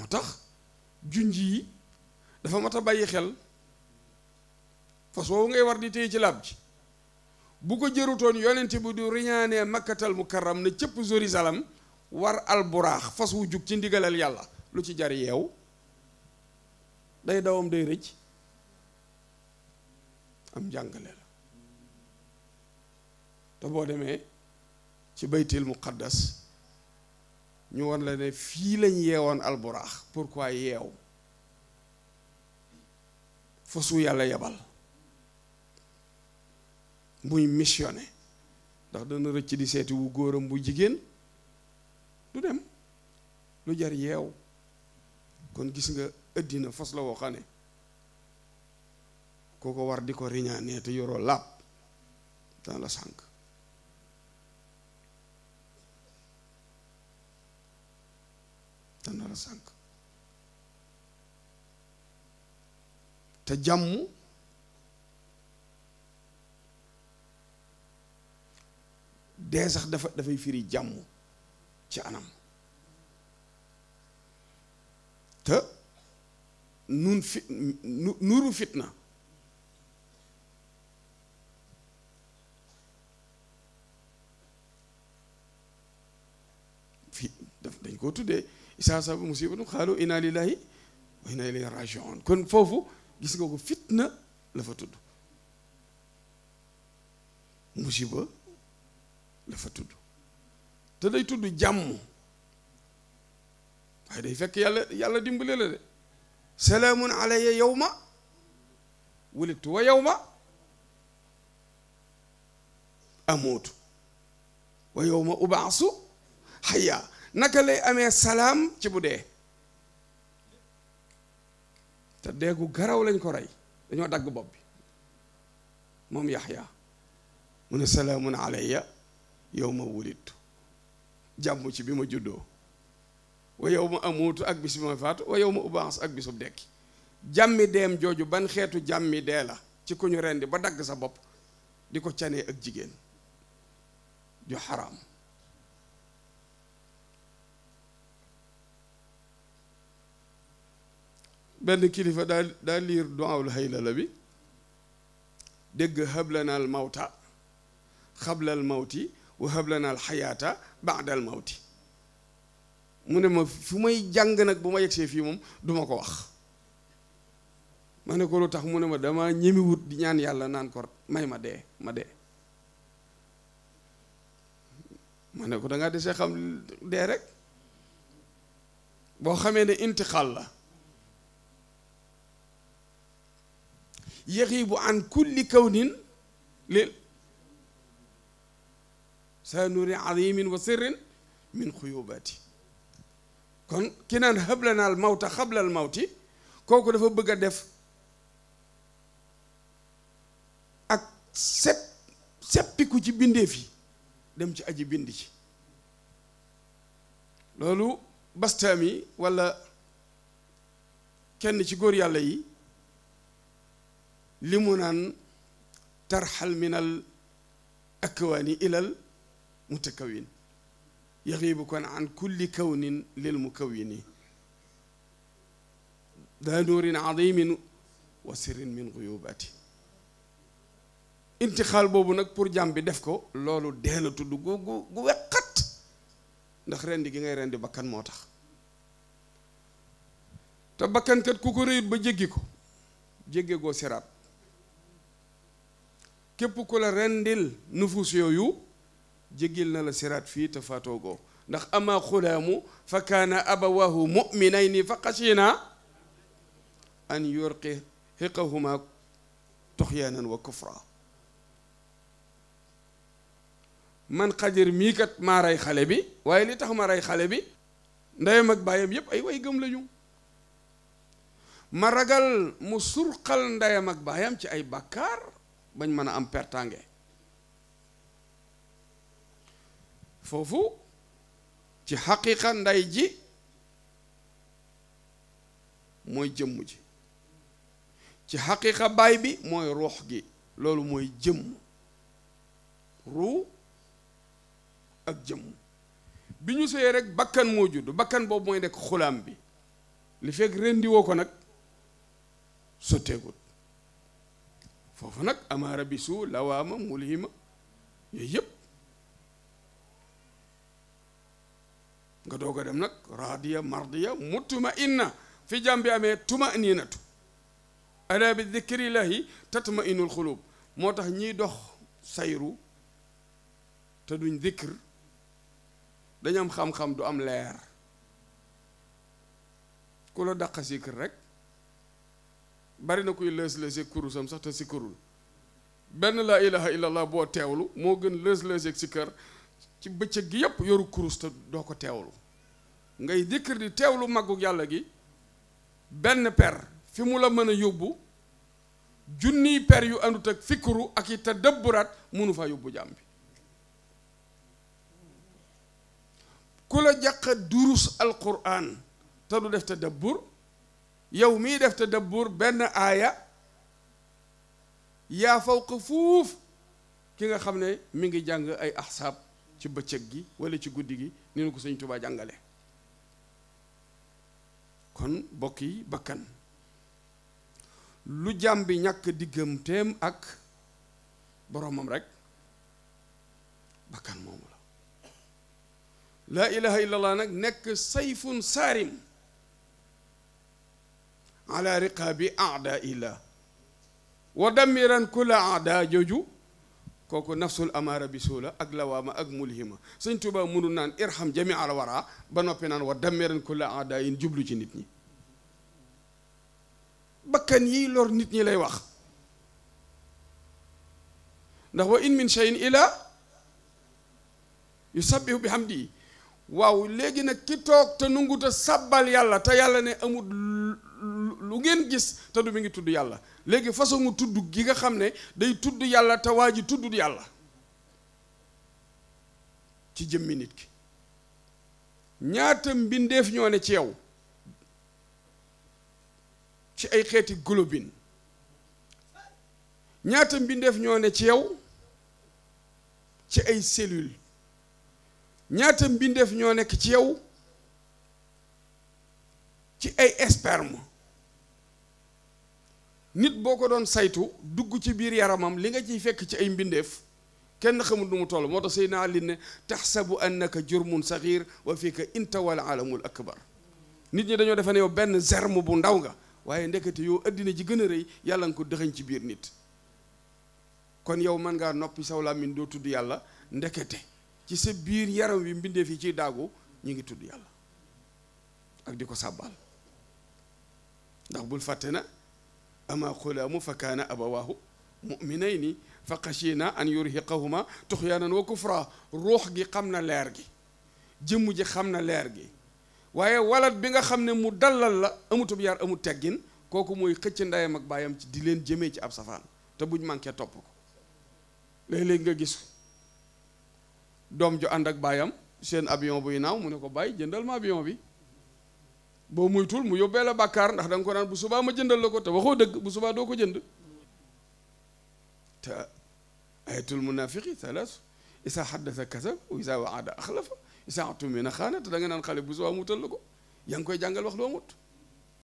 moo tax junj yi dafa mat a bàyyi xel fas woowu ngay war di téye ci laab ji bu ko jërutoon yonent bi du riñaanee makkatal mukarram ne cëpp Jérusalem war alburaax fas wu jug ci ndigalal yàlla lu ci jar yeew day dawam day rëcc am njàngale la te boo demee ci baytil muqaddas ñu won la ne fii lañ yeewoon alburaax pourquoi yeew fasu yàlla yebal muy missionné ndax dana rëcc di seeti wu góoram bu jigéen du dem lu jar yeew kon gis nga ëddina fas la woo xam ne koo ko war di ko riñaanee te yoroo làpp dana la sànk dana la sànk te jàmm dee sax dafay firi jàmm ci anam te nun fit nuru fitna fi dañ koo tuddee isaa asaba musibatun xaalu inna lillahi wa inna ilayhi rajiun kon foofu gis nga ko fitna la fa tudd musiba la fa tudd te day tudd jàmm waaye day fekk yàlla dimbale la de salaamun alayya yawma wulidtu wa yawma amuutu wa yawma ubaasu hayya naka lay amee salaam ci bu dee te deegu garaw lañ ko rey dañoo dagg bopp bi moom Yaxya mu ne salaamun alayya yawma wulidtu jàmm ci bi ma juddoo wa yawma amuutu ak bis bi ma faatu wa yawma ubaas ak bisub dekki jàmmi deem jooju ban xeetu jàmmi dee la ci ku ñu rendi ba dagg sa bopp di ko canee ak jigéen ju xaraam benn kilifa daa liir duwaawul haylala bi dégg hablanaal mawta xablal mawti wa hablanaal xayaata baadal mawti mu ne ma fu may jàng nag bu ma yegsee fii moom duma ko wax ma ne ko lu tax mu ne ma dama ñemiwut di ñaan yàlla naan ko may ma dee ma dee ma ne ko dangaa desee xam dee rek boo xamee ne intixaal la yaxiibu an kulli kawnin lil sa nuri azimin wa sirrin min xuyubaati kon ki naan xablanaal mawta xablal mawti kooku dafa bëgg a def ak seppiku ci bindeef yi dem ci aji bind ci loolu bastaami walla kenn ci góor yàlla yi li mu naan tarxal min al akwaani ilal mutakawin yaxiibu kon an kulli kawnin lil mukawini daa nuurin azimin wa sirrin min guyubaati intixaal boobu nag pour jàmm bi def ko loolu dee la tudd gu weqat ndax rendi gi ngay rendi bakkan moo tax te bakkankat ku ko rëyut ba jéggi ko jéggee goo siraat képp ku la rendil nufus yooyu jéggil na la siraat fii te faatoogoo ndax ama xulaamu fa kaana abawahu muminayni fa xasina an yurqi xiqahuma toxyaanan wa kufra man xadir mii kat maa rey xale bi waaye li tax ma rey xale bi ndeyam ak baayam yépp ay way gëm lañu ma ragal mu surqal ndeyam ak baayam ci ay bàkkaar bañ mën a am pertange foofu ci xaqiiqa nday ji mooy jëmm ji ci xaqiiqa baay bi mooy ruux gi loolu mooy jëmm ruu ak jëmm bi ñu sëyee rek bakkan moo judd bakkan boobu mooy nekk xulaam bi li fekk rendi woo ko nag sotteegut foofu nag amaara bi suu lawaama mulhima yooyu yëpp nga doog a dem nag raadiya mardiya mutma inna fi jàmbi amee tuma niinatu ala bi dikrillahi tatma inul xulub moo tax ñiy dox sayru te duñ dikr dañu am xam-xam du am leer ku la dàq sikr rek bari na kuy lës-lëseeg kurusam sax te sikarul benn laa ilaha illallah boo teewlu moo gën lës-lëseeg sikkar ci bëccëg gi yépp yoru kurus te doo ko teewlu ngay dikr di teewlu màggu yàlla gi benn per fi mu la mën a yóbbu junniy per yu àndut ak fikru ak i tadabburaat munu faa yóbbu jàmm bi ku la jàq durus alquran te du def tadabbur yow mii def tadabbur benn aaya yaa fawqa fuuf ki nga xam ne mi ngi jàng ay ahsaab ci bëccëg gi wala ci guddi gi ni nu ko Sëñ Tuubaa jàngale kon bokk yi bakkan lu jàmm bi ñàkk digganteem ak boromam rek bakkan moomu la laa ilaha illallah nag nekk sayfun saarim ala riqaabi aada illah wa damiran kulla aada jooju kooku nafsul amaara bi suula ak lawaama ak mulhima Sëñ Tuubaa mënu naan irham jami al wara ba noppi naan wa damiran kulla aada yin jublu ci nit ñi bakkan yi lor nit ñi lay wax ndax wa in min shay'in ila yusabbihu bihamdi waaw léegi nag ki toog te nunguta sabbal yàlla te yàlla ne amul lu ngeen gis te du mi ngi tudd yàlla léegi façon tudd gi nga xam ne day tudd yàlla te waa ji tuddul yàlla ci jëmmi nit ki ñaata mbindeef ñoo ne ci yow ci ay xeeti globine ñaata mbindeef ñoo ne ci yow ci ay cellules ñaata mbindeef ñoo nekk ci yow ci ay sperme nit boo ko doon saytu dugg ci biir yaramam li nga ciy fekk ci ay mbindeef kenn xamul nu mu toll moo tax Seydina Ali ne taxsabu annaka jurmun saxiir wa fika inta wal alamul akbar nit ñi dañoo defe ne yow benn germe bu ndaw nga waaye ndekete yow addina ji gën a rëy yàlla nga ko dëxañ ci biir nit kon yow mën ngaa noppi saw làmmiñ doo tudd yàlla ndekete ci sa biir yaram wi mbindeef yi ciy daagu ñu ngi tudd yàlla ak di ko sàbbaal ndax bul fàtte na ama xulaamu fa kaana abawaahu muminayni fa xashina an yurhiqahuma tuxyaanan wa kufra ruux gi xam na leer gi jëmm ji xam na leer gi waaye walat bi nga xam ne mu dallal la amutub yar amut teggin kooku mooy xëcc ndeyam ak baayam ci di leen jëmee ci ab safaan te buñ manqué topp ko léeg-léeg nga gis doom ju ànd ak baayam seen avion buy naaw mu ne ko bàyyi jëndal ma avion bi boo muytul mu yóbbee la bàkkaar ndax da nga ko naan bu subaa ma jëndal la ko te waxoo dëgg bu subaa doo ko jënd te ayatul munafiqi thalath isa haddasa kasab wa isa waada axlafa isa atumina xaana te da nga naan xale bu subaa mu wutal la ko yaa ngi koy jàngal wax loo mut